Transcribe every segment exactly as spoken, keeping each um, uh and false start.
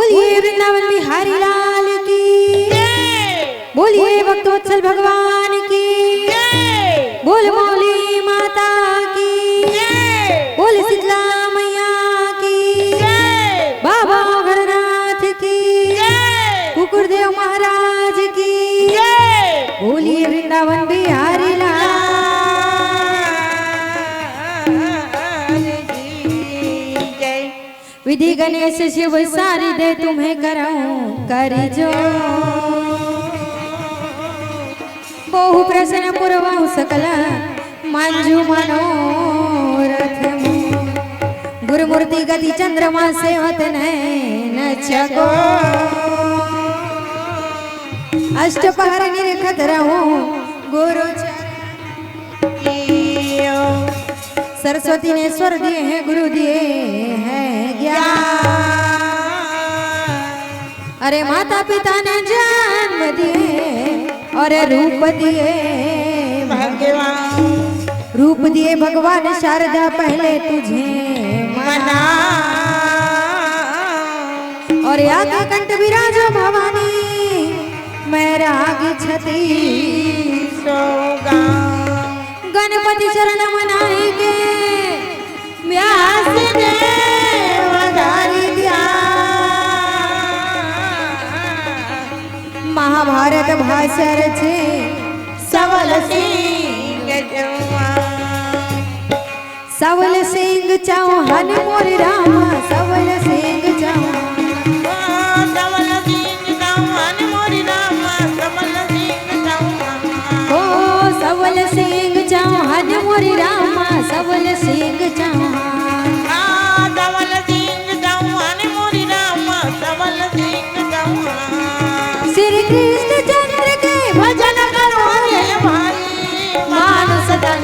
बोलिए वृंदावन बिहारी लाल की, बोलिए भक्तवत्सल भगवान की, बोल मौली माता की, बोल शीतला मैया की, बाबा घरनाथ की, कुकुरदेव महाराज की, बोलिए वृंदावन बिहारी लाल। विधि गणेश शिव सारी दे तुम्हें करऊं कर जो। बहु प्रश्न पुरवाऊं सकल मंजू मनोरथ मोर। गुरुमूर्ति गति चंद्रमा सेवत नैन चको। अष्ट पहर निरखत रहूं गुरु चरण। सरस्वती ने स्वर दिए हैं, गुरु दिए हैं ज्ञान। अरे माता पिता ने जन्म दिए और रूप दिए भगवान। रूप दिए भगवान शारदा पहले तुझे मना। और या के कंठ विराजो भवानी, मैं राग छतीसो गाऊं। गणपति चरण मनाए के व्यास देव धारी दिया। महाभारत भाषा रचे सवल सिंह जवान। सवल सिंह चौहान मोर रामा, सवल सिंह चौहान। ओ सवल सिंह चौहान मोर रामा, सवल सिंह चौहान। ओ सवल सिंह चौहान मोर रामा, सवल सिंह चौहान। आ सवल सिंह चौहान मोर रामा, सवल सिंह चौहान। श्री कृष्ण चंद्र के भजन करो रे भाई, मानुष तन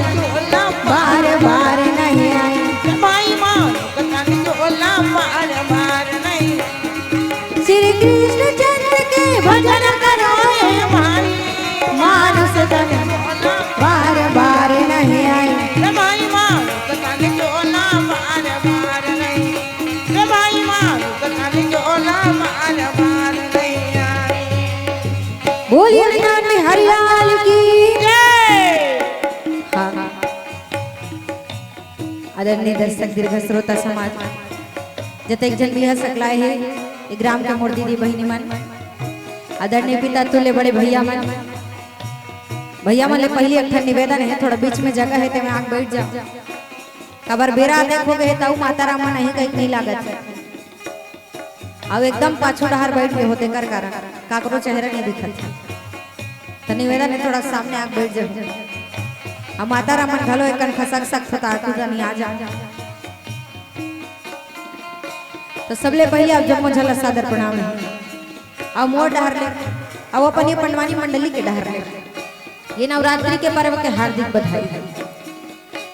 बार बार नहीं आई। भाई मानुष तन झोला बार बार नहीं। श्री कृष्ण चंद्र के भजन करो रे भाई, मानुष तन बार बार नहीं आई। भाई मानुष तन झोला बार बार नहीं। भाई मानुष तन झोला बार बार नहीं आई। बोलिए वृंदावन बिहारी लाल की। हाँ। आदरणीय दर्शक दीर्घ श्रोता समाज, जतेक झन भी ह सकलाए हे, ए ग्राम के मोर दीदी बहिनी मन, आदरणीय पिता तुल्य बड़े भैया मन, भैया मन ले पहिली एक ठन निवेदन हे, थोड़ा बीच में जगह हे, तेमे आके बैठ जाओ। काबर बेरा देखोगे हे, तऊ माता राम मन अहीं कहीं नहीं लागत हे। अउ एकदम पाछू डहर बैठ गे हो, तेकर कारण काकरो चेहरा नहीं दिखत हे। त निवेदन हे, थोड़ा सामने आके बैठ जाओ। अब माता राम मन घलो एकन खसक सक होता, तू तनी आ जा। तो सबले पहले आप जम्मो झन ला सादर प्रणाम हे। अब मोर डहर ले, अब अपन ये पंडवानी मंडली के डहर ले, ये नवरात्रि के पर्व के हार्दिक बधाई हे।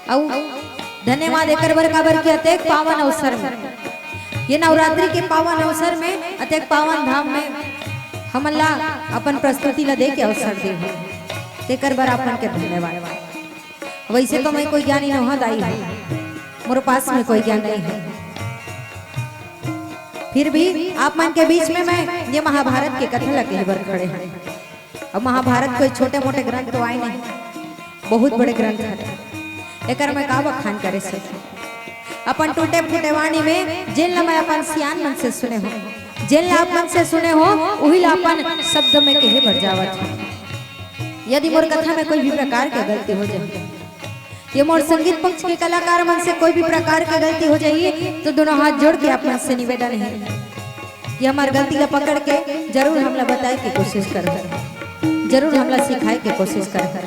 अउ धन्यवाद एकर बर, काबर कि अतेक पावन अवसर में, ये नवरात्रि के पावन अवसर में, अतेक पावन धाम में हमन ला अपन प्रस्तुति ला दे के अवसर दे हो, तेकर बर आप मन के धन्यवाद। वैसे तो मैं कोई ज्ञानी नोहा दाई हूँ, मोर पास में कोई ज्ञान नहीं है, फिर भी आप मन के बीच में मैं ये महाभारत के कथा ला कहे बर खड़े हूँ। अब महाभारत कोई छोटे मोटे ग्रंथ तो आए नहीं, बहुत बड़े ग्रंथ हे। एकर मैं का बखान करे सकूं? अपन टूटे फूटे वाणी में जेन ला मैं अपन सियान मन से सुने हो, जेन ला आप मन से सुने हो, उही ला अपन शब्द में कहे बर जावत हो। यदि मोर कथा में कोई भी प्रकार के गलती हो जाए, ये मोर संगीत पक्ष के कलाकार मन से कोई भी प्रकार के गलती हो जाही, तो दोनों हाथ जोड़ के आप मन से निवेदन हे कि हमर गलती ला पकड़ के जरूर हमला बताए के कोशिश करहू, जरूर हमला सिखाए के कोशिश करहू,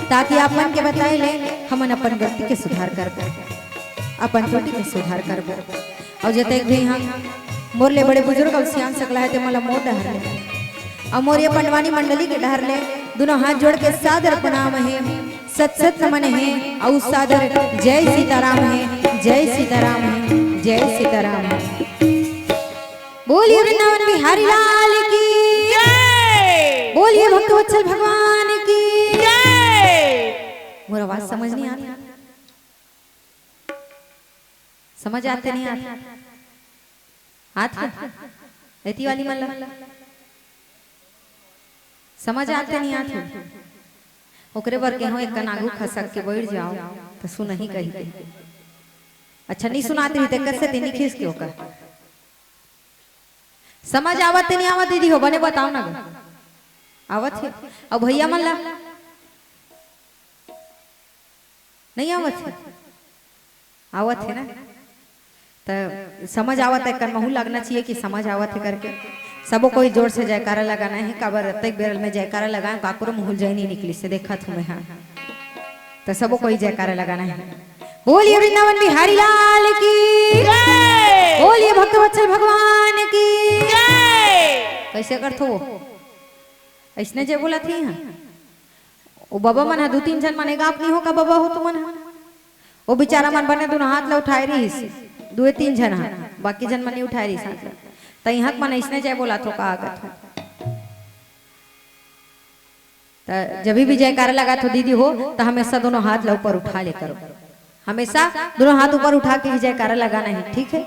ताकि आप मन के बताए ले हमन अपन गलती के सुधार करबो, अपन त्रुटि के सुधार करबो। अउ जतेक भी इहाँ मोर ले बड़े बुजुर्ग अउ सियान सकला हे, ते मोला मोर डहर ले अउ मोर ये पंडवानी मंडली के डहर ले दोनों हाथ जोड़ के सादर प्रणाम हे, सत सत नमन हे, अउ सादर जय सीताराम हे, जय सीताराम हे, जय सीताराम हे। बोलिए वृंदावन बिहारी लाल की, बोलिए भक्तवत्सल भगवान की। मोर आवाज समझ नहीं आती? समझ आते नहीं आते? आते? एती वाली मन ला समझ आते नहीं आते? ओकरे बर केहो एक कन आगू खसक के बैठ जाओ, तो सुनही कही के। अच्छा, नहीं सुनाते ही ते कइसे ते नहीं खींच के ओकर। समझ आवत ते नहीं आवत दीदी हो, बने बताओ ना ग। आवत हे? अउ भैया मन ला नहीं आवत हे? आवत हे ना? त समझ आवत हे, कन महू लगना चाहिए कि समझ आवत हे करके। सबो कोई जोर से जयकारा लगाना हे, काबर अतेक बेर में जयकारा लगाए, काकरो मुँह ले जय नहीं निकलिस हे, देखत हूँ मैं, हाँ। त सबो कोई जयकारा लगाना हे। बोलिए वृंदावन बिहारी लाल की। जय। बोलिए भक्तवत्सल भगवान की। जय। कइसे करथो वो? अइसने जय बोलथे, हाँ। ओ बबा मन ह दू तीन झन मन, एक आप नहीं हो का बबा हो तुमन ह? ओ बेचारा मन बने दुनो हाथ ला उठाए रहिस, दुए तीन झन ह, बाकी झन मन नहीं उठाए रहिस हाथ ला। त इहाँ के मन अइसने जय बोलथे का कथे। त जब भी जयकारा लगाथो दीदी हो, त हमेशा दुनो हाथ ला ऊपर उठा ले करो। हमेशा दुनो हाथ ऊपर उठा के ही जयकारा लगाना हे, ठीक हे?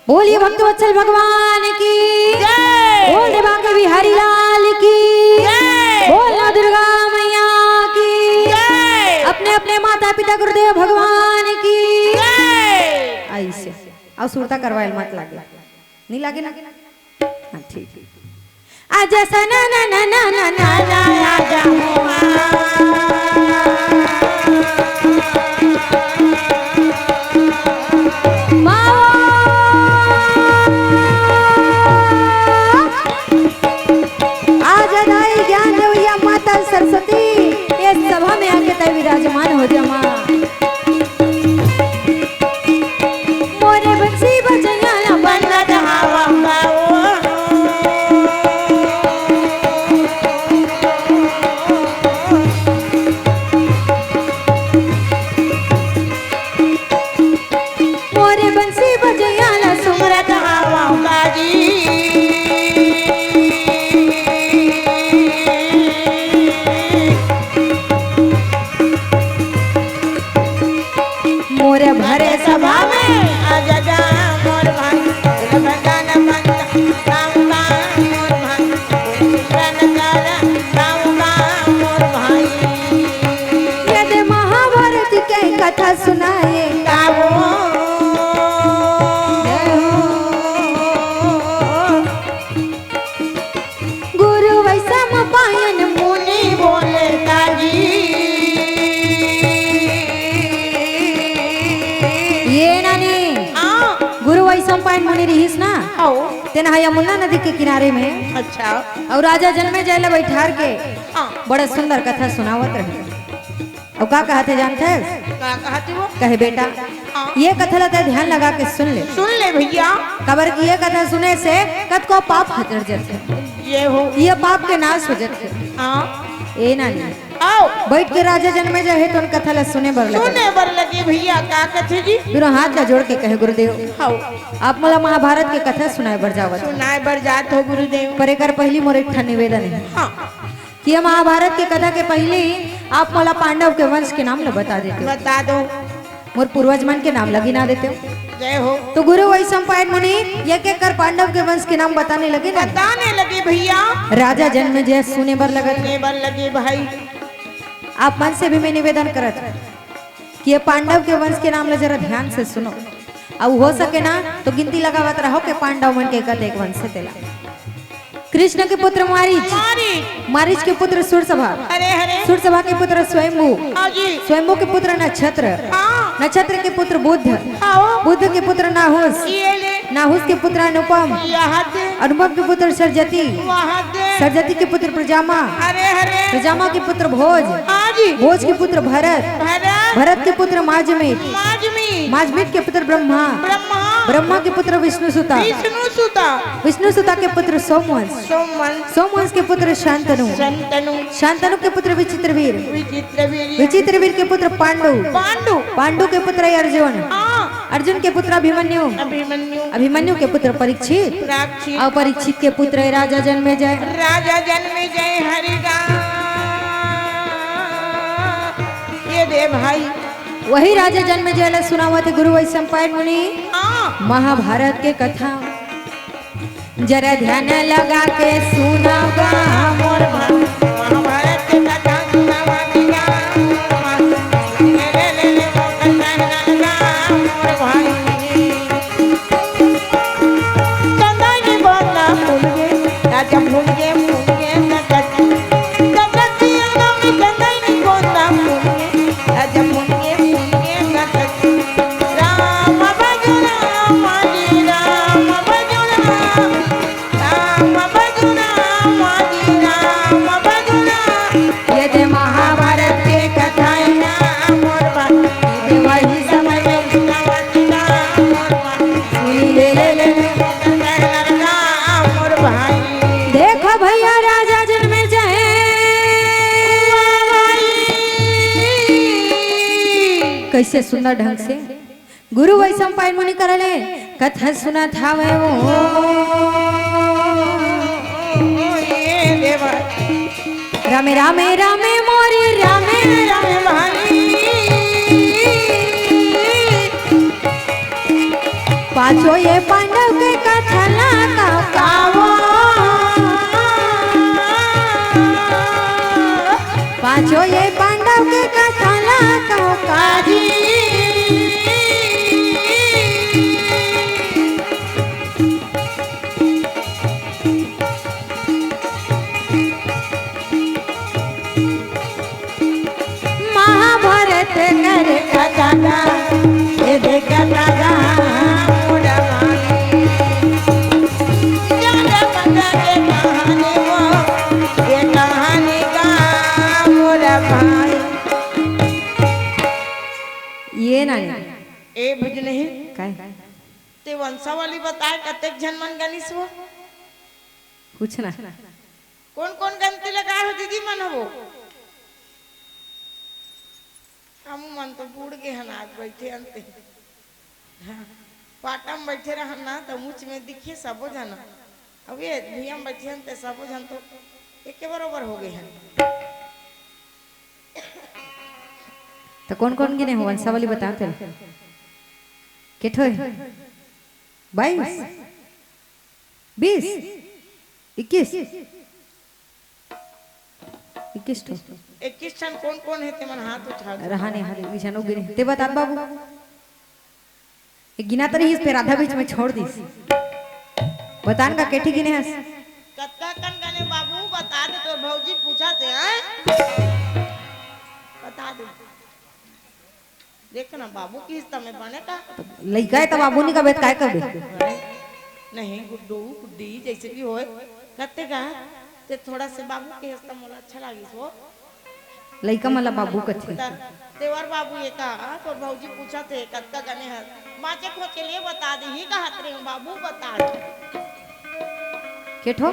बोलिए भक्तवत्सल भगवान की। जय। बोल दे बांके बिहारी लाल की। जय। बोल नौ दुर्गा मैया की। जय। अपने अपने माता पिता गुरुदेव भगवान की। जय। अइसे। अउ सुरता करवाए ल मत लागे। नहीं लागे ना? हाँ, ठीक। आजा सना ना ना ना ना ना ना, आजा। माओ। आजा दाई ज्ञान देवैया माता सरस्वती, ये सभा में आके तै विराजमान हो जा माँ। मोरे बंसी बजैया ला बन्नत हवा बाओ। मोरे बंसी बजैया ला सुमरत हवा बाजी। मोर भरे सभा में आजा जा मोर भाई, तेरे बजाना बनता, गाऊंगा मोर भाई, तेरे चिल्ला नगाड़ा, गाऊंगा मोर भाई। यदि महाभारत के कथा सुनाए गाओ। गुरु वैषम पायन मुनि बोले ताजी। ये नानी, हाँ। गुरु वैषम पायन मुनि रिहिस ना, हाँ। तेन ह यमुना नदी के किनारे में, अच्छा। अउ राजा जनमेजय ला बैठार के हाँ। बड़ा सुंदर कथा सुनावत रहे। अउ का कहत हे जानथस? का कहत हे वो? कहे बेटा, हाँ। ये कथा ला तै ध्यान लगा के सुन ले। सुन ले भैया। काबर कि ये कथा सुने से कतको पाप हट जाथे। ये हो। ये पाप के नाश हो जाथे। हाँ। ए नानी। आओ। बैठ के राजा जनमेजय हे तोन कथा ला सुने बर लगे। सुने बर लगे भैया, का कथे जी? दुनो हाथ ला जोड़ के कहे गुरुदेव। हाँ। आप मोला महाभारत के कथा सुनाए बर जावत। सुनाए बर जात हो गुरुदेव। पर एकर पहिली मोर एक ठन निवेदन हे। हाँ। कि ये महाभारत के कथा के पहिली आप मोला पांडव के वंश के नाम ल बता देते हो। बता दो। मोर पूर्वज मन के नाम ल गिना देते हो। जय हो। तो गुरु वैशंपायन मुनि एक एक कर पांडव के वंश के नाम बताने लगे ना। बताने लगे भैया। राजा जनमेजय सुने बर लगत। सुने बर लगे भाई। आप मन से भी मैं निवेदन करत कि ये पांडव के वंश के नाम ल जरा ध्यान से सुनो, अउ हो सके ना तो गिनती लगावत रहो के पांडव मन के कतेक वंश हे तेला। कृष्ण के पुत्र मारीच, मारीच। मारीच के पुत्र सूरसभा, अरे, अरे। सूरसभा के पुत्र स्वयंभू, हाँ जी। स्वयंभू के पुत्र नक्षत्र, हाँ। नक्षत्र के पुत्र बुध, हाँ। बुध के पुत्र नाहुस, ये ले। नाहुस के पुत्र अनुपम, यहाँ दे। अनुपम के पुत्र सरजती, वहाँ दे। सरजती के पुत्र प्रजामा, अरे, अरे। प्रजामा के पुत्र भोज, हाँ जी। भोज के पुत्र भरत, भरत। भरत के पुत्र माजमित, माजमित। माजमित के पुत्र ब्रह्मा, ब्रह्मा। ब्रह्मा के पुत्र विष्णु सुता, विष्णु सुता। विष्णु सुता के पुत्र सोमवंश, सोमवंश। सोमवंश के पुत्र शांतनु, शांतनु। शांतनु के पुत्र विचित्रवीर, विचित्रवीर। विचित्रवीर के पुत्र पांडु, पांडु। पांडु के पुत्र अर्जुन, हाँ। अर्जुन के पुत्र अभिमन्यु, अभिमन्यु। अभिमन्यु के पुत्र परीक्षित, परीक्षित। अउ परीक्षित के पुत्र राजा जनमेजय। राजा जनमेजय हरि राम। ये दे भाई। वही राजा जनमेजय ला सुनावत हे गुरु वैशंपायन मुनि। हाँ। महाभारत के कथा। जरा ध्यान लगा के सुनव गा मोर भाई। महाभारत के कथा सुनावत गा मोर भाई। ले, ले, ले, ले, मोर कथा सुनावत गा मोर भाई। चंदनी बंदा फूल गे, राजा फूल गे, फूल गे, नचत। जगत जिया नाम चंदनी बंदा फूल गे, राजा फूल गे, फूल गे, नचत। राम भजो राम जी, राम भजो राम। राम भजो राम जी, राम भजो राम। ये दे महाभारत के कथा है ना मोर बा-, ये दे वही समय में सुनावत ना मोर बा-, सुनी ले ले ले ले। मोर भाई। देखो भैया राजा जन्मे जाए। कैसे सुंदर ढंग से गुरु वैशंपायन मुनि करा ले कथा सुनात हावय वो। रामे रामे रामे मोरी रामे रामे भाई। पांचों ये पांडव के कथा ला का कावो। पांचों ये पांडव के कथा ला का काजी। महाभारत कर कथा गा, ये देख कथा गा, मोरा भाई। ज्यादा पता ये कहानी वो, ये कहानी गा, मोरा भाई। ये ना, ए भुज नहीं। काय? ते वंशावली बताए, कतेक झन मन गनिस वो? पूछना। कोन कोन गनती लगाए हो दीदी मन हो? हमू मन तो बूड़ गे हन, आज बैठे हन ते। हाँ, पाटा में बैठे रहन ना, तो ऊंच में दिखे सबो झन। अब ये भुइयां में बैठे हन ते सबो झन तो एके बरोबर हो गे हन। तो कोन कोन गिने हो? वंशावली बताओ तेला। के ठो हे? बाईस? बीस? इक्कीस? इक्कीस ठो। इक्कीस ठन कोन कोन हे, तेमन हाथ उठा दे। रहा नहीं, हाथ इक्कीस ठन हो गिने। ते बतात बाबू। ये गिना तो रहिस, फेर आधा बीच में छोड़ दिस। बतान का केठी गिने हस? कतका कन गने बाबू, बता दे, तोर भौजी पूछा थे, हैं? बता दे। देख ना, बाबू किहिस त मैं बने का? लइका हे त बाबू नहीं कबे त काय कबे? नहीं, गुड्डू, गुड्डी, जैसे भी होय, कते का, ते थोड़ा से बाबू किहिस त मोला अच्छा लागिस वो। लइका मन ला बाबू कथे। त तेवर बाबू ये का, तोर भौजी पूछा थे, कतका गने हस? बाँचे खोचे ले बता दे, ही कहत रहे हूँ, बाबू बता दे। के ठो?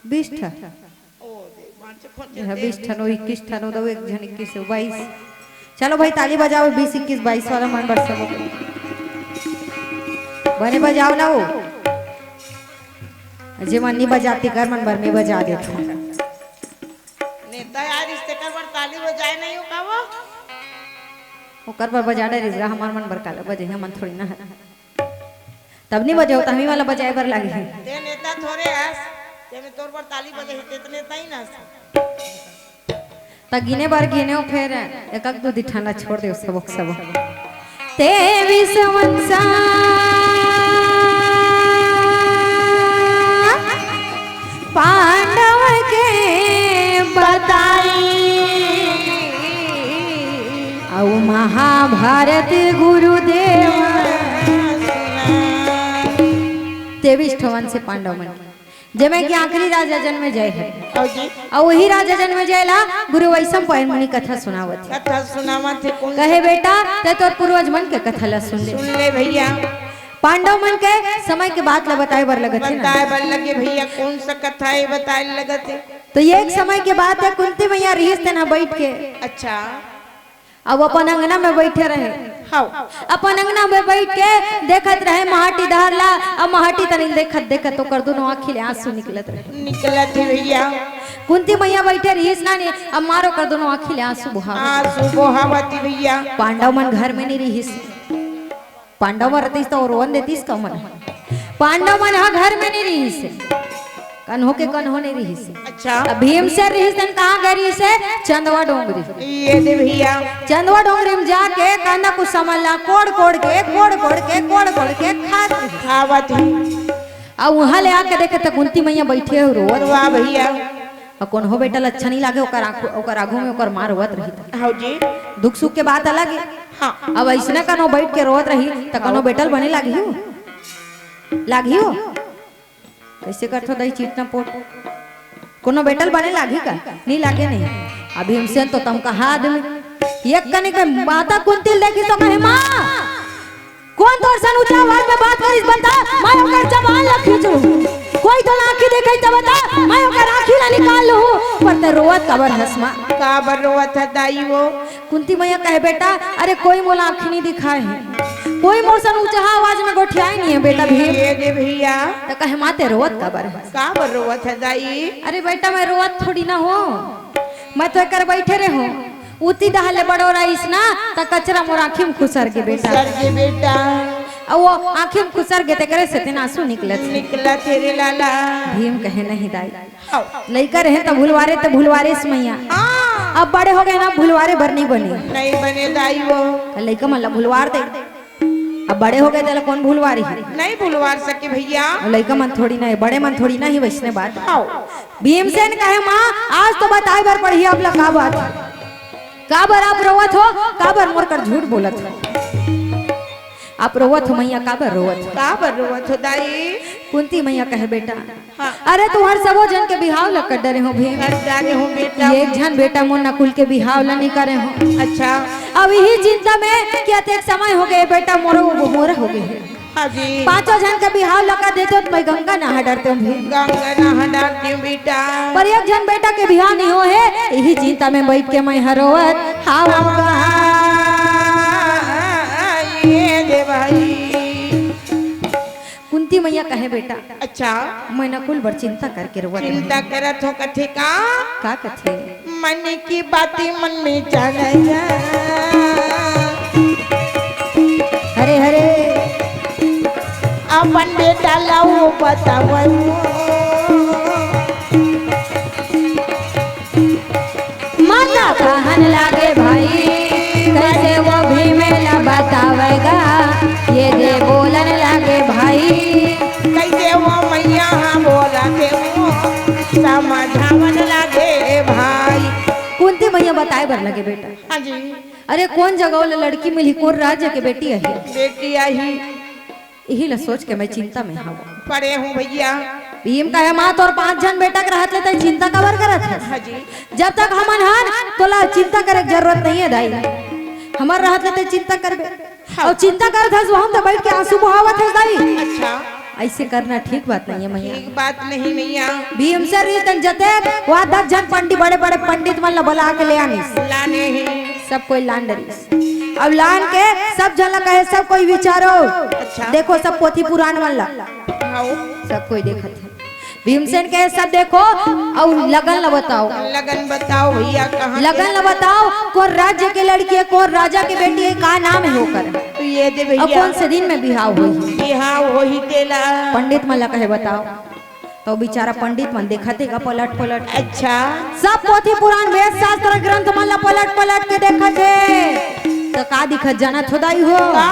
बीस ठा। ओ, दे, बाँचे खोचे ये दे। बीस ठन हो, इक्कीस ठन हो, दो एक झन इक्कीस हो, बाईस। चलो भाई, ताली बजाओ, बीस, इक्कीस, बाईस वाला मन बर सबो। बने बजाओ ना वो। जे मन नहीं बजाती कर, मन बर में बजा देथों। नेता यार, इस तेकर बर ताली बजाए नहीं हो का वो? ओकर बर बजा डरिस गा, हमर मन बर काला बजे, हमन थोड़ी ना हन। तब नहीं बजे हो, त हमी वाला बजाए बर लागे हे। ते नेता थोड़े हस, ते में तोर बर ताली बजे हे, ते तो नेता ही ना हस। त गिने बर गिने हो, फेर एक एक दू दी ठन ला छोड़ दे, सबक सबक। तेवीस वंशा पांडव के बताई, अउ महाभारत गुरुदेव। तेवीस ठो वंश हे पांडव मन के, जेमे के आखिरी राजा जनमेजय हे। अउ जी? अउ वही राजा जनमेजय ला गुरु वैशंपायन मुनि कथा सुनावत हे। कथा सुनावत हे, कौन कहे, "बेटा, ते तोर पूर्वज मन के कथा ला सुन ले।" सुन ले भैया। पांडव मन के समय के बात ला बताए बर लगत हे ना। बताए बर लगे भैया, कौन सा कथा हे बताए लगत हे? तो ये एक समय के बात हे, कुंती मैया रिहिस तेन ह बैठ के। अच्छा। अब अपन अंगना में बैठे रहे। हाँ। अपन अंगना में बैठ के देखत रहे महाटी डहर ला। अब महाटी तनी देखत देखत ओकर दोनों आँखी ले आंसू निकलत रहे। निकलत हे भैया। कुंती मैया बैठे रिहिस नानी, अब मारो ओकर दोनों आँखी ले आंसू बोहावत। आंसू बोहावत हे भैया। पांडव मन घर में नहीं रिहिस। पांडव मन रतिस तो रोवन देतिस का मन। पांडव मन ह घर में नहीं रहिस हे, कन्हो के कन्हो नहीं रहिस हे। अच्छा। अब भीमसेन रहिस तेन कहाँ गए रहिस हे? चंदवा डोंगरी। ये दे भैया। चंदवा डोंगरी में जाके कांदा कुसमन ला कोड़ कोड़ के, कोड़ कोड़ के, कोड़ कोड़ के खात रहिस। खावत ही। अब वहां ले आके देखे त कुंती मैया बैठे हो रोवत। वाह भैया। अब कोनो बेटा ल अच्छा नहीं लागे, ओकर आंखों, ओकर आगू में ओकर माँ रोवत रही। हाँ जी। दुख सुख के बात अलग है। हाँ। अब ऐसने कनो बैठ के रोवत रही त कनो बेटा ल बने लागी हो? लागी हो? कैसे करथो दई चिटना पोट? कोनो बेटा ल बने लागी का? नहीं लागे नहीं। अभी हमसे तो तम कहा आदमी। एक कने के माता कुंती ल देखी तो कहे, "माँ, कोन तोर सन ऊंचा आवाज में बात करिस बता? मैं ओकर जबान ला खींच लूं। कोई तो आंखी देखे त बता, मैं ओकर आंखी ला निकाल लूं।" पर ते रोवत काबर हस माँ? काबर रोवत ह दाई वो? कुंती मैया कहे, "बेटा, अरे कोई मोला आंखी नहीं दिखाए है, कोई मोर सन ऊंचा आवाज में गोठियाए नहीं है बेटा भीम।" ये दे भैया। त कहे, "माँ ते रोवत काबर है?" काबर रोवत ह दाई? "अरे बेटा, मैं रोवत थोड़ी ना हो, मैं तो एकर बैठे रहे हूँ। उती डहर ले बड़ो रहिस ना, त कचरा मोर आंखी में खुसर गे बेटा।" खुसर गे बेटा। अउ वो आंखी में खुसर गे, तेकरे से तेन आंसू निकलत हे। निकलत हे रे लाला। भीम कहे, "नहीं दाई, हाँ। लइका रहे त भुलवारे त भुलवारे से मैया। हाँ। अब बड़े हो गए ना, भुलवारे बर नहीं बने।" नहीं बने दाई वो। लइका मन ला भुलवार दे। अब बड़े हो गए, तेला कौन भुलवारी? नहीं भुलवार सके भैया। अउ लइका मन थोड़ी ना है, बड़े मन थोड़ी ना ही वैसने बात। हाँ। भीमसेन कहे, "माँ, आज तो बताए बर पड़ही आप ला का बात। काबर आप रोवत हो, काबर मोर कर झूठ बोलत हो? आप रोवत हो मैया, काबर रोवत हो?" काबर रोवत हो दाई? कुंती मैया कहे, "बेटा, हाँ। अरे तुहर सबो झन के बिहाव ला कर डरे हो भीम। कर डारे हो बेटा। एक झन बेटा मोर नकुल के बिहाव ला नहीं करे हो।" अच्छा। अब यही चिंता में कि अतेक समय हो गए बेटा, मोरो वो मोर हो गए है। हाँ जी। पांचों झन के बिहाव ला कर देते हो त मैं गंगा नहा डरते हो भीम। गंगा नहा डरते हो बेटा। पर एक झन बेटा के बिहाव नहीं हो है, यही चिंता में बैठ के मैं ह रोवत हाव। ये दे भाई। कुंती मैया कहे, "बेटा, अच्छा। मैं नकुल बर चिंता करके रोवत हूँ।" चिंता करत हो कथे का? का कथे? मन की बाती मन में जाने जा। हरे हरे। अपन बेटा ला वो बतावत। माता कहन लागे भाई, कैसे वो भीम ला बतावेगा, ये दे बोलन लागे भाई। कैसे वो मैया हाँ बोला थे वो, समझावन लागे भाई। कुंती मैया बताए बर लगे बेटा। हाँ जी। अरे कोन जगह ओला लड़की मिलही, कोन राज्य के बेटी आही? बेटी आही। इही ला सोच के मैं चिंता में हवं। पड़े हूँ भैया। भीम कहे, "माँ, तोर पांच झन बेटा के रहत ले तैं चिंता काबर करत हस? हाँ जी। जब तक हमन हन, तोला चिंता करे के जरूरत नहीं है दाई। हमर रहत ले तैं चिंता करबे। हाँ। अउ चिंता करत हस, वहाँ तो बैठ के आंसू बहावत हस दाई।" अच्छा। ऐसे करना ठीक बात नहीं है मैया। ठीक बात नहीं मैया। भीमसेन रहिस तेन जते, वहाँ दस झन पंडित, बड़े बड़े पंडित मन ला बला के ले आनिस। लाने ही। सब कोई लान डरिस। अब लान के सब झन ला कहे, "सब कोई विचारो।" अच्छा। देखो सब पोथी पुराण मन ला। हाँ। सब कोई देखत हे। भीमसेन कहे, "सब देखो अउ लगन ला बताओ।" लगन बताओ भैया, कहाँ के? लगन ला बताओ, कोन राज्य के लड़की है, कोन राजा के बेटी है, का नाम है ओकर? तो ये दे अउ भैया। कोन से दिन में बिहाव होही? बिहाव होही तेला। पंडित मन ला कहे, "बताओ।" तो बेचारा पंडित मन देखत हे गा पलट पलट। अच्छा। सब पोथी पुराण, वेद शास्त्र ग्रंथ मन ला पलट पलट के देखत हे। तो का दिखत जानत हो दाई हो? का?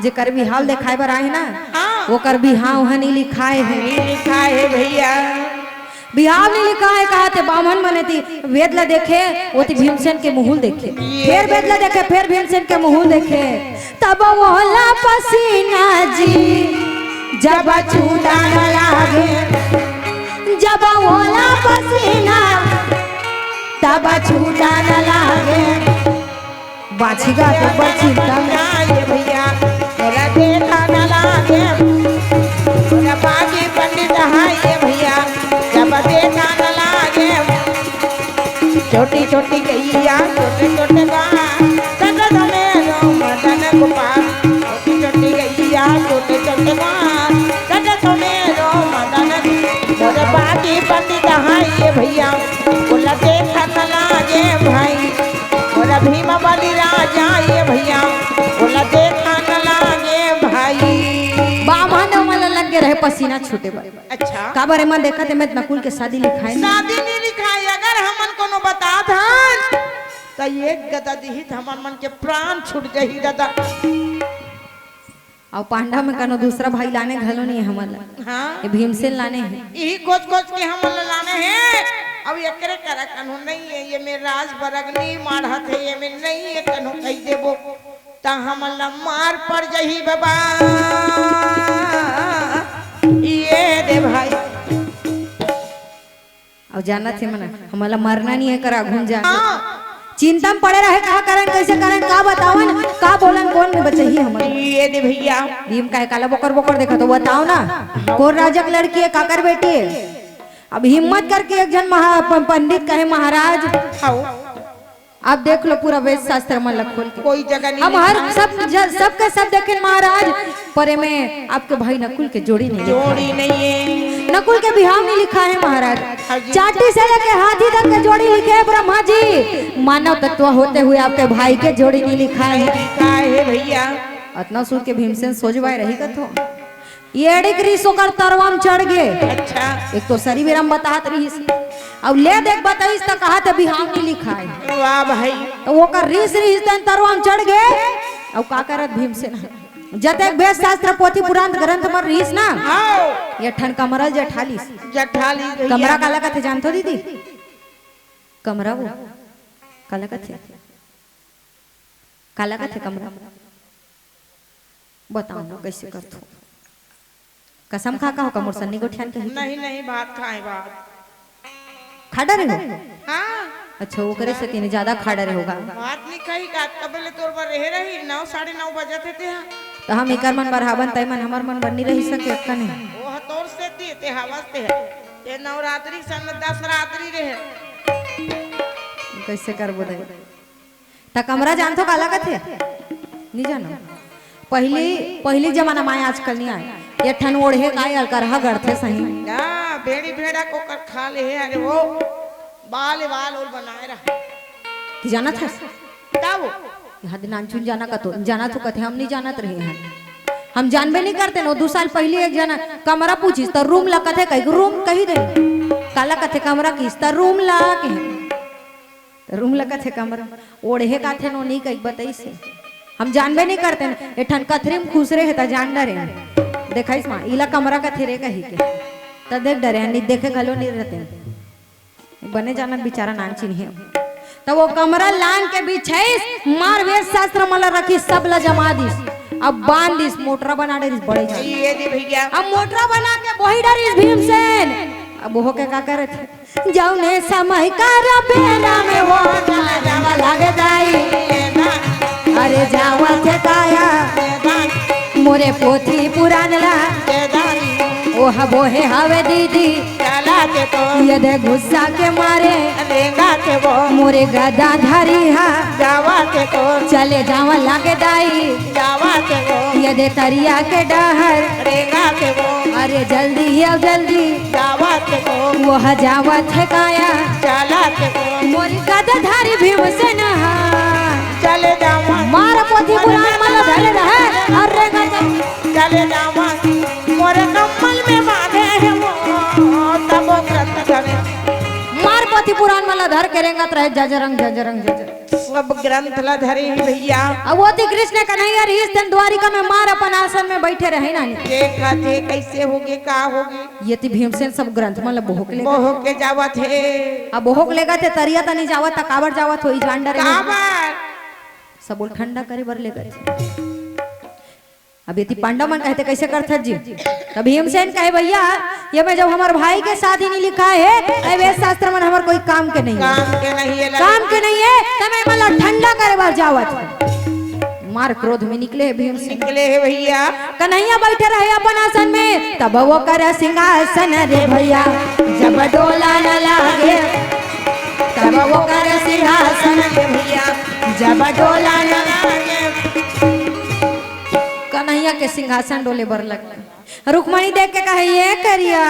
जेकर बिहाव देखाए बर आए ना, हाँ। ओकर बिहाव ह नहीं लिखाए हे। नहीं लिखाए हे भैया। बिहाव नहीं लिखाए हे, कहा थे बामन मने ती वेद ला देखे, ओती भीमसेन के मुहुल देखे। ये फेर वेद ला देखे, फेर भीमसेन के मुहुल देखे। तब ओला पसीना जी जब छूटा न लागे, जब ओला पसीना तब छूटा न लागे। बाछी गा तो बड़ चिंता में। ये भैया, तोला देखा न लागे, तोला बागी पंडित है ये भैया, जब देखा न लागे। छोटी छोटी गैया, छोटे छोटे बाल, सजन मेरो मदन गोपाल। छोटी छोटी गैया, छोटे छोटे बाल, सजन मेरो मदन। मोर बागी पंडित है ये भैया, ओला देखा न लागे भाई। मोर भीम बली राजा ये भैया, ओला देखा न लागे भाई। बामन मन लग के रहे पसीना छूटे बर। अच्छा। काबर एमन देखत हे, मैं नकुल के शादी लिखाए नहीं। शादी नहीं लिखाए, अगर हमन कोनो बतात हन, त एक गदा दिही त हमन मन के प्राण छूट जाही दादा। अउ पांडा में कोनो दूसरा भाई लाने घलो नहीं हे हमन ला। हाँ। ये भीमसेन लाने हे। यही खोज खोज के हमन ला लाने हे। अब एकरे करा कन्हो नहीं हे, ये में राज बरगनी माढ़त हे, ये में नहीं हे कन्हो कहि देबो। त हमन ला मार पड़ जाही बाबा। ये दे भाई। अउ जानत हे मन, हमन ला मरना नहीं हे करा घूम जा। हाँ। चिंता में पड़े रहे, का करन, कैसे करन, का बतावन, का बोलन, कौन में बचही हमन। ये दे भैया। भीम काहे काला बोकर बोकर देखत हो, बताओ ना। कौन राजा के लड़की हे, काकर बेटी हे? अब हिम्मत करके एक झन महा प-, पंडित कहे महाराज। हाँ। आप देख लो पूरा वेद शास्त्र मन ला खोल के। कोई जगह नहीं हम हर लिखा है। सब ज-, सबके सब देखे महाराज, पर एमे आपके भाई नकुल के जोड़ी नहीं लिखा है। जोड़ी नहीं है। नकुल के बिहाव नहीं लिखा है महाराज। हाँ जी। चाटी से लेके हाथी तक के जोड़ी लिखे हैं ब्रह्मा जी, मानव तत्व होते हुए आपके भाई के जोड़ी नहीं लिखा है। लिखा है भैया। अतना सुन के भीमसेन सोचवाए रही कथो। एड़ी के रिस ओकर तरवा म चढ़ गे। अच्छा। एक तो सरी बेरा म बतात रिहिस, अउ ले देख बताइस त कहत हे बिहाव नी लिखाय। वाह भाई। त ओकर रिस रिहिस तेन तरवा म चढ़ गे। अउ का करत भीमसेन ह? जतेक वेद शास्त्र पोथी पुराण ग्रंथ म रिहिस ना, हाँ। ये ठन कमरा ल जठा लिस। जठा लिस भैया। कमरा काला कथे जानथो दीदी? कमरा वो काला कथे? काला कथे कमरा? बताओ ना, कैसे करथो? कसम खा कहो का मोर सन्नी गोठियान के? नहीं, नहीं, भात खाए, भात। खा डरे हो? हाँ। अच्छा, ओकरे से तीन ज्यादा खा डरे होगा। भात नहीं खाई का, तब ले तोर बर रहे रही, नौ, साढ़े नौ बजे थे ते हाँ। तो हम एकर मन बर हावन, तय मन हमर मन बर नहीं रही सके, अक्का नहीं। वो ह तोर से ती, ते हवस ते है। ते नवरात्रि सन दस रात्रि रहे। कैसे करबो दे? त कमरा जानथो काला कथे? नी जानो। पहिली, पहिली जमाना म आय, आजकल नी आय। ये ठन ओढ़े का आय, अलकरहा गढ़थे सही। या, बेड़ी भेड़ा कोकर खा ले हे, अरे वो बाल, बाल ओल बनाए रहा। तू जानत हस? तब? यहाँ दिन नानचुन जाना कतो, जानत हो कथे, हम नी जानत रहे हन। हम जानबे नी करते न, दू साल पहिली एक जना कमरा पूछिस, त रूम ला कथे कही, रूम कही दे। काला कथे कमरा किस, त रूम ला कहे। रूम लगत हे कमरा, ओढ़े काथे नो नी कहिके बताइस हे। हम जानबे नी करते न, ए ठन कथरी म खुसरे हे त जान डरे। देखाइस माँ, इला कमरा कथे रे कहिके। त देख डरे हन, नी देखे घलो नी रहते। बने जानत बिचारा नानचिन हे। त वो कमरा लान के बिछाइस, मार वेद शास्त्र मन ला रखिस, सब ला जमा दिस। अब बांध दिस, मोटरा बना डरिस बड़े जान। ये दे भैया। अब मोटरा बना के बोही डरिस भीमसेन। अब ओह के का करत हे? जउने समय कर बेरा में वो ना जावा लाग जाई। अरे जावत हे काया मोरे पोथी पुरान ला। ओह बोहे हवे दीदी। यदे गुस्सा के मारे मोरे गदा धरी हा। चले जावा लाग दाई। यदे तरिया के डहर अरे जल्दी आओ जल्दी। जावत को। वो ह जावत हे काया। चलत को। मोरी गदाधारी भीमसेन हा। चले जावा। मार पोथी पुराण मन धरे रहे अउ रेंगत। चले जावा। मोरे कम्बल में बांधे हे वो, तब वो ग्रंथ धरे। मार पोथी पुराण मन धर के रेंगत रहे, जजरंग, जजरंग, जजरंग। सब ग्रंथ ला धरे हे भैया। अब वो थी कृष्ण कन्हैया रहिस तेन द्वारिका में मार अपन आसन में बैठे रहे ना। देखत हे कैसे होगे, का होगे। ये थी भीमसेन सब ग्रंथ मन ला बोहक ले। बोहक के जावत हे। अब बोहक लेगत हे तरिया तनी जावत, त काबर जावत होही जान डरे। काबर? सबो ल ठंडा करे बर लेगत हे। अब ये थी पांडव मन कहे ते कैसे करथस जी? त भीमसेन कहे, भैया, ये में जब हमर भाई के शादी नी लिखाय हे, ए वेद शास्त्र मन हमर कोई काम के नहीं हे। काम के नहीं हे, लगे। काम के नहीं हे, त मैं एमन ला ठंडा करे बर जावत हँव। मार क्रोध में निकले हे भीमसेन। निकले हे भैया। कन्हैया बैठे रहे अपन आसन में, तब वो कर सिंहासन रे भैया, जब डोला न लागे, तब वो कर सिंहासन रे भैया, जब डोला न लागे। कन्हैया के सिंहासन डोले बर लग गे। रुक्मणी देख के कहे, "ये करिया,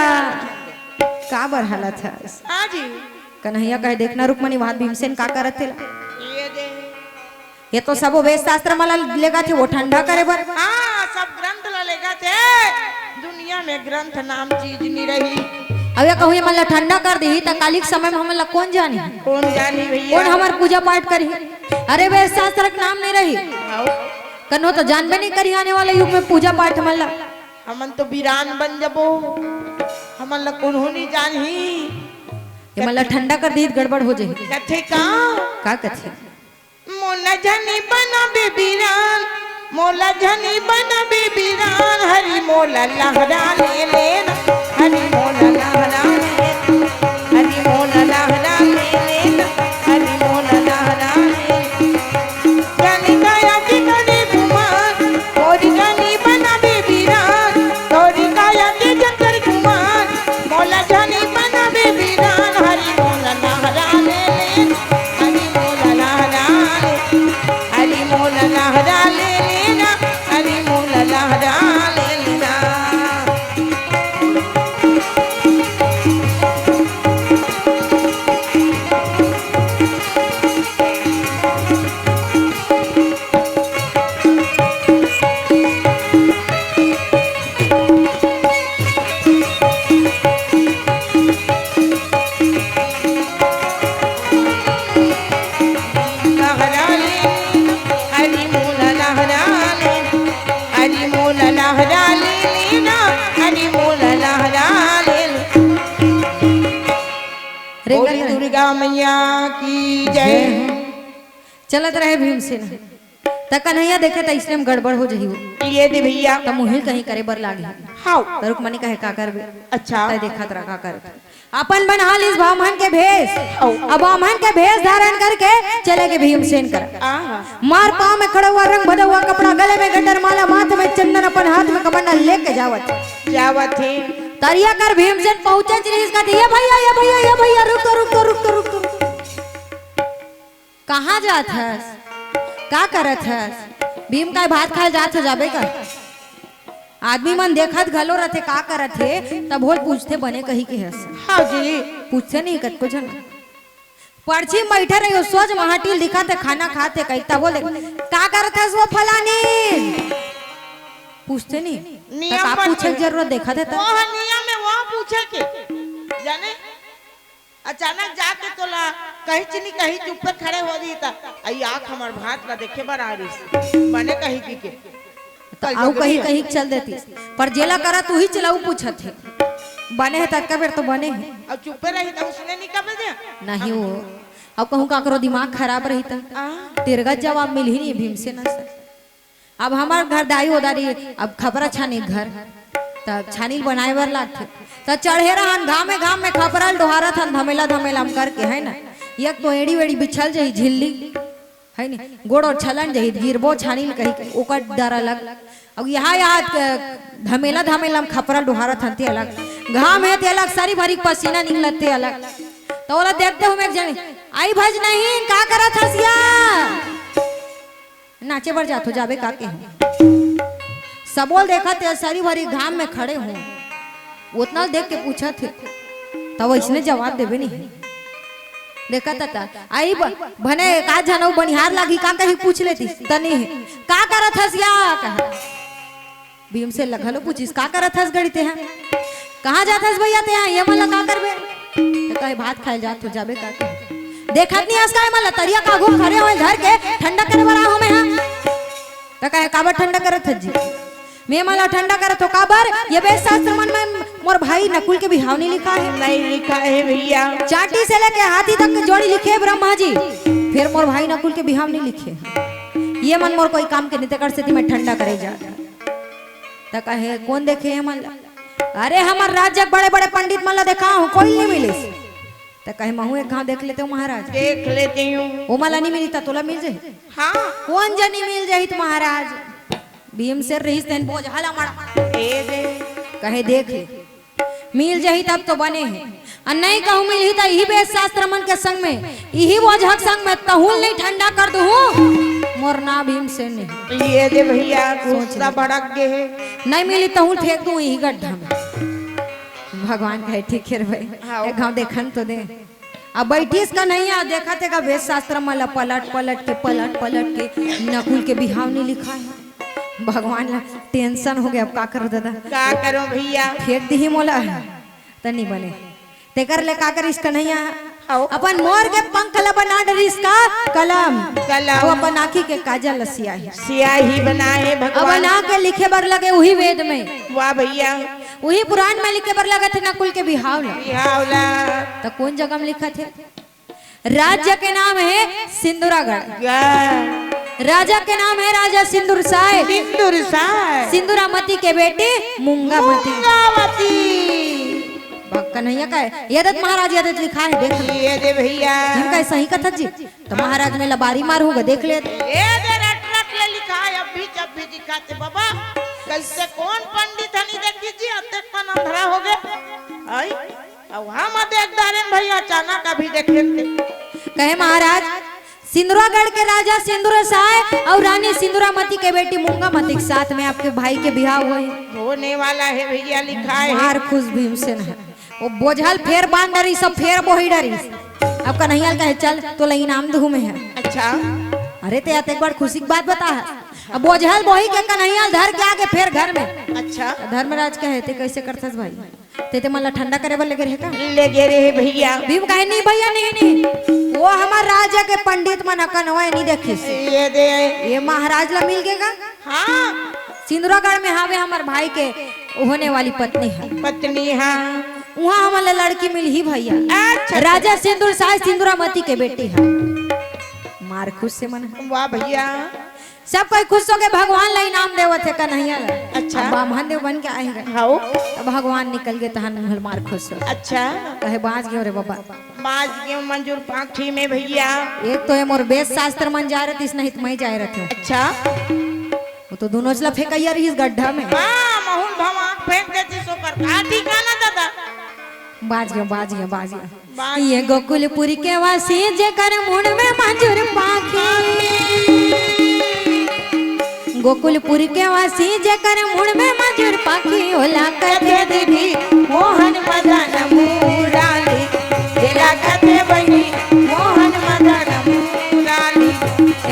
काबर हलत हस?" हाँ जी। कन्हैया कहे, "देखना रुक्मणी, वहाँ भीमसेन का करत हे ला।" ये दे। ये तो सब वेद शास्त्र मन ला लेगत हे, वो ठंडा करे बर। हाँ, सब ग्रंथ ला लेगत हे। दुनिया में ग्रंथ नाम चीज नहीं रही। अब ये कहूँ, ये मन ला ठंडा कर दी, त काली के समय में हमन ला कौन जानी? कौन जानी भैया? कौन हमर पूजा पाठ करी? अरे, वेद शास्त्र के नाम नहीं रही। आओ। कन्नो तो जानबे नहीं करी आने वाले युग में पूजा पाठ मन ला। हमन तो वीरान बन जबो, हमन ला कोनो नहीं जानही। ये मन ला ठंडा कर दी, गड़बड़ हो जाही। कथे का? का कथे? मोला झनी बनाबे बीरान, मोला झनी बनाबे बीरान, हरि मोला लहरा ले लेना, हरि मोला लहरा ले लेना, हरि मोला लहरा ले लेना, हरि मोला लहरा ले लेना। झनी काया के करे गुमान, मोरी झनी बनाबे बीरान, मोरी काया के जंतर गुमान, मोला झनी बनाबे बीरान, हरि मोला लहरा ले लेना, हरि मोला लहरा ले, हरि मोला लहरा ले लेना, हरि मोला लहरा ले लेना। लहरा ले, हरि मोला लहरा ले, हरि मोला लहरा ले लेना, हरि मोला लहरा ले ले। रे बोली गंगा। दुर्गा मैया की जय। जय हो। चलत रहे भीमसेन। त कन्हैया देखे त इसने में गड़बड़ हो जही हो। ये दे भैया। त मुही कहीं करे बर लागी। हाउ। त रुक्मणी कहे का करबे? अच्छा। तय देखत रहा का करत। अपन बना लिस बाम्हन के भेष। हाउ। अब बाम्हन के भेष धारण करके चले गे भीमसेन कर। आहा। मार पाँव में खड़ा हुआ रंग भदा हुआ कपड़ा, गले में गटर माला, माथ में चंदन, अपन हाथ में कमंडल लेके जावत। जावत हे। तरिया कर भीमसेन पहुंचे रिहिस कथे, "ये भैया, ये भैया, ये भैया, रुक तो, रुक तो, रुक तो, रुक तो।" कहाँ जात हस? का करत हस? भीम काय भात खाए जात हो जाबे का? आदमी मन देखत घलो रथे, का करत हे, तब होल पूछथे, "बने कही के हस?" हाँ जी। पूछथे नहीं कतको झन। परछी म बइठे रहियो, सोझ म हाटिल दिखत हे, खाना खात हे, कही तब होल, "का करत हस वो फलानी?" पूछथे नहीं। नियम त का बन पूछे के। जरूरत देखत हे त? वो ह नियम हे, वो पूछे के। जाने? अचानक जाके तोला कहीं चीनी कहीं चुप्पे खड़े हो दी त, "अई आख हमर भात ला देखे बर आ रहिस, बने कही की के।" त कल अउ जोगरी कहीं है। कहीं चल देती, पर जेला करा तू ही चलाऊ पूछत हे, "बने हे?" ततका बेर तो बने हे। अउ चुप्पे रही त उसने नहीं कबे दे। नहीं वो, अब कहूँ काकरो दिमाग खराब रही त आ। तेरगा जवाब मिलही नहीं भीमसेन से। अब हमर घर दाई ओदारी, अब खपरा छानी घर, त छानी ल बनाए बर लागथे। त चढ़े रहन घामे घाम में खपरा ल डोहारत हन धमेला धमेला म करके, है ना? एक तो एड़ी वेड़ी बिछल जही झिल्ली, है नी? गोड़ ओर छलन जही, गिरबो छानी ल कही के ओकर डर अलग। अब यहाँ यहाँ के धमेला धमेला म खपरा ल डोहारत हन ते अलग। घाम हे ते अलग, सरी भरी पसीना निकलत ते अलग। त ओला देखते हुए एक जन, "आई भज नहीं, का करत हस या?" नाचे बर जाथो, जाबे का के हो? सबोल देखत हे, सरी भरी घाम में खड़े हो, ओतना देख के पूछत हे, त वइसने जवाब देबे नहीं। देखत त, आई ब-, भने का झन अउ बनिहार लागी का कही पूछ लेती, त नहीं हे। "का करत हस या?" कहा। भीमसेन ल घलो पूछिस, "का करत हस गड़ी तेहा? कहाँ जात हस भैया तेहा? ये मन ल का करबे?" त कहे, "भात खाए ल जात हो, जाबे का?" देखत नहीं हस का ये मन ल, तरिया का आघू म खड़े होए धर के ठंडा करे बर आए हो मैं हा। त कहे, "काबर ठंडा करत हस जी?" "मैं मन ल ठंडा करत हो, काबर? ये वेद शास्त्र मन में मोर भाई नकुल के बिहाव नहीं लिखा हे?" नहीं लिखा हे भैया। चांटी से लेके हाथी तक के जोड़ी लिखे हे ब्रह्मा जी, फिर मोर भाई नकुल के बिहाव नहीं लिखे। ये मन मोर कोई काम के नहीं, तेकर सेती मैं ठंडा करे जा। त कहे, "कोन देखे हे मन ला?" "अरे, हमर राज्य के बड़े-बड़े पंडित मन ला देखा हूँ, कोई नहीं मिलिस।" त कहे, "महूँ एक घाव देख लेते हूँ महाराज।" देख लेती हूँ। "ओ मन ला नहीं मिली त तोला मिल जाही?" हाँ। "कोन जनी मिल जाही त महाराज?" भीमसेन रहिस तेन बोझा ला मड़ा। ए दे। कहे, "देख ले।" मिल जाही तब तो बने हे, अउ नहीं कहूँ मिलही त इही वेद शास्त्र मन के संग में, इही बोझा के संग में तहूँ ल नहीं ठंडा कर दूहूँ। मोर नाम भीमसेन नहीं। ये दे भैया, सोच गुस्सा ले। भड़क गे हे। नहीं मिली तहूँ ल फेंक दूँ इही गड्ढा में। भगवान कहे, "ठीक हे रे भाई, हाँ। एक घाव देखन तो दे।" अब बैठिस कन्हैया, देखत हे का वेद शास्त्र मन ला पलट पलट के, पलट पलट के, नकुल के बिहाव नहीं लिखा हे। भगवान ला टेंशन हो गया, अब का करो दादा? का करो भैया? फेंक दिही मोला, त नहीं बने। तेकर ले का करिस कन्हैया? आओ। अपन मोर के पंख ला बना डरिस का कलम। कलम। अउ अपन आँखी के काजल ला सियाही। सियाही बनाए अब भगवान। बना के लिखे बर लगे उही वेद में। वाह भैया। उही पुराण में लिखे बर लगत हे नकुल के बिहाव ला। बिहाव ला। त कोन जगह में लिखत हे? राज्य के नाम हे सिंदुरागढ़। गा। राजा के नाम हे राजा सिंदूर साय। सिंदूर साय। सिंदुरामती के बेटी मूंगामती। मूंगामती। बा कन्हैया का हे? ये दत महाराज, ये दत लिखा हे, देख। ये दे भैया। हम का हे सही कथस जी? त महाराज में लबारी मार होगा, देख ले। ये दे रट रट ले लिखा हे, अब भी जब भी दिखाते बाबा। कैसे कोन पंडित हनी देखी जी, अतेक मन अंधरा हो गए। आई? अउ हम देख डारेन भैया, अचानक अभी देखेन ते। कहे महाराज, सिंदुरागढ़ के राजा सिंदुर साय अउ रानी सिंदुरामती के बेटी मूंगामती के साथ में आपके भाई के बिहाव होही। होने वाला हे भैया, लिखा हे। मार खुस भीमसेन हे। वो बोझल फेर बांध डरिस, सब फेर बोही डरिस। अब कन्हैया ल कहे, "चल, तोला इनाम दूहूं मैं ह।" अच्छा। अरे ते अतेक बड़ खुशी के बात बता हे। अब बोझल बोही के कन्हैया ल धर के आगे फेर घर में। अच्छा। धर्मराज कहे, "ते कैसे करथस भाई?" ते, ते मन ला ठंडा करे बर लेगे रहे का? लेगे रहे भैया। भीम कहे, "नहीं भैया, नहीं, नहीं। वो हमर राजा के पंडित मन अकन होय, नहीं देखिस। ये दे। ये महाराज ला मिल गे गा।" हाँ। सिंदुरागढ़ में हावे हमर भाई के होने वाली पत्नी हे। पत्नी, हाँ। उहाँ हमन ला लड़की मिलही भैया। अच्छा। राजा सिंदुर साय सिंदुरामती के बेटी हे। मार खुस से मन हे। वाह भैया। सब कोई खुस होके भगवान ला इनाम देवत हे कन्हैया ला। अच्छा। अब बाम्हन देव बन के आए हे। हाओ। त भगवान निकल गे तहन मुंह ले मार खुस हो। अच्छा। कहे बांच गेंव रे बाबा। बांच गेंव मंजूर पांखी में भैया। एक तो ये मोर वेद शास्त्र मन जाए रहितिस, नहीं त मैं जाए रहितेंव। अच्छा। वो तो दूनों चला फेंकइया रहिस गड्ढा में। हाँ, महूं ल भवाक फेंक देतिस ओकर। का ठिकाना दादा? बांच गेंव, बांच गेंव, बांच गेंव। बांच ये गेंव। गोकुलपुरी के वासी जेकर मुड़ में मंजूर पांखी। गोकुलपुरी के वासी जेकर मुड़ में मंजूर पांखी, ओला कथे दीदी मोहन मदन मुरारी। एला कथे बहिनी मोहन मदन मुरारी।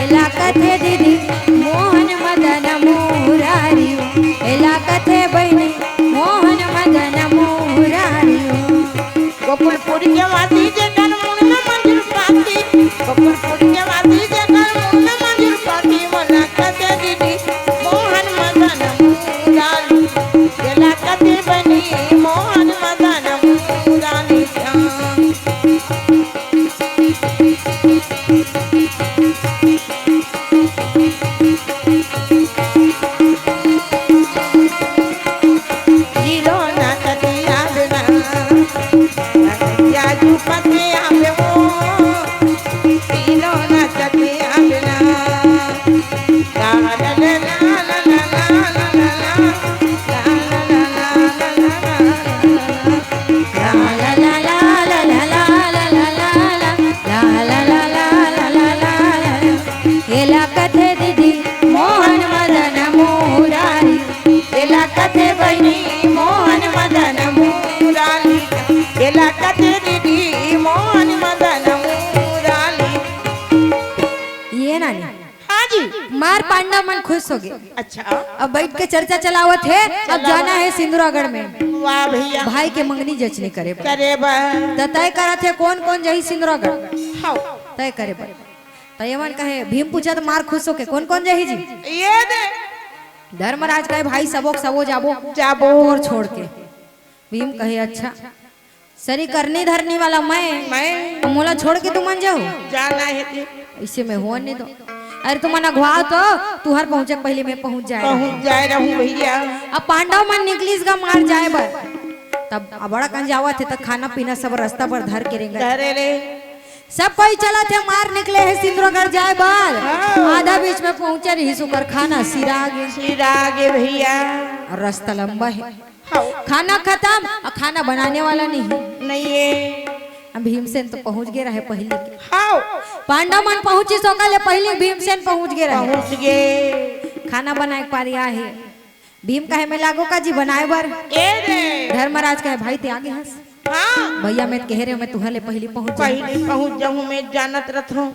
एला कथे दीदी मोहन मदन मुरारी। एला कथे बहिनी मोहन मदन मुरारी। गोकुलपुरी के वासी जेकर मुड़ में मंजूर पांखी, गोकुलपुरी के वासी जेकर मुड़ में मंजूर पांखी, ओला कथे दीदी मोहन मदन मुरारी। एला कथे बहिनी मोहन मदन मुरारी। एला कथे दीदी मोहन मदन मुरारी। एला कथे बहिनी मोहन मदन मुरारी। एला कथे दीदी मोहन मदन मुरारी। ये नानी। हाँ जी। मार पांडव मन खुस हो गे। अच्छा। अब बइठ के चर्चा चलावत हे, अब चलावत। जाना हे सिंदुरागढ़ में। वाह भैया। भाई के मंगनी जचनी करे बर। करे बर। त तय करत हे कोन कोन जाही सिंदुरागढ़। हाओ। तय करे बर। त ये मन कहे, भीम पूछत हे मार खुस होके, "कोन कोन जाही जी?" ये दे। धर्मराज कहे, "भाई सबो के सबो जाबो।" जाबो। तोर छोड़ के। भीम कहे, "अच्छा, सरी करनी धरनी वाला मैं, मैं। मोला छोड़ के तुमन जाहू?" जाना हे ते। अइसे में होय नहीं तो। अरे तुमन अघुवाव तो, तुंहर पहुंचे के पहिली मैं पहुंच जाए रहूं। पहुंच जाए रहूं भैया। अब पांडव मन निकलिस गा मार जाए बर। तब अबड़ कन जावत हे त खाना पीना सब रस्ता पर धर के रेंगत। धरे रे। सब कोई चलत हे, मार निकले हे सिंदुरागढ़ जाए बर। हाँ। आधा बीच में पहुंचे रहिस, ओकर खाना सिरा गे। सिरा गे भैया। अउ रस्ता लंबा हे। हाओ। खाना खतम, अउ खाना बनाने वाला नहीं। नहीं हे। अब भीमसेन तो पहुंच गे रहे पहिली के। हाओ। पांडव मन पहुंचिस ओकर ले पहिली भीमसेन पहुंच गे रहे। पहुंच गे। खाना बनाए के पारी आहे। भीम कहे, "मैं लागों का जी बनाए बर?" ए रे। धर्मराज कहे, "भाई ते आगे हस।" हाँ। भैया मैं कहे रहेंव, मैं तुंहर ले पहिली पहुंच जाहूं। पहिली पहुंच जाहूं, मैं जानत रथंव।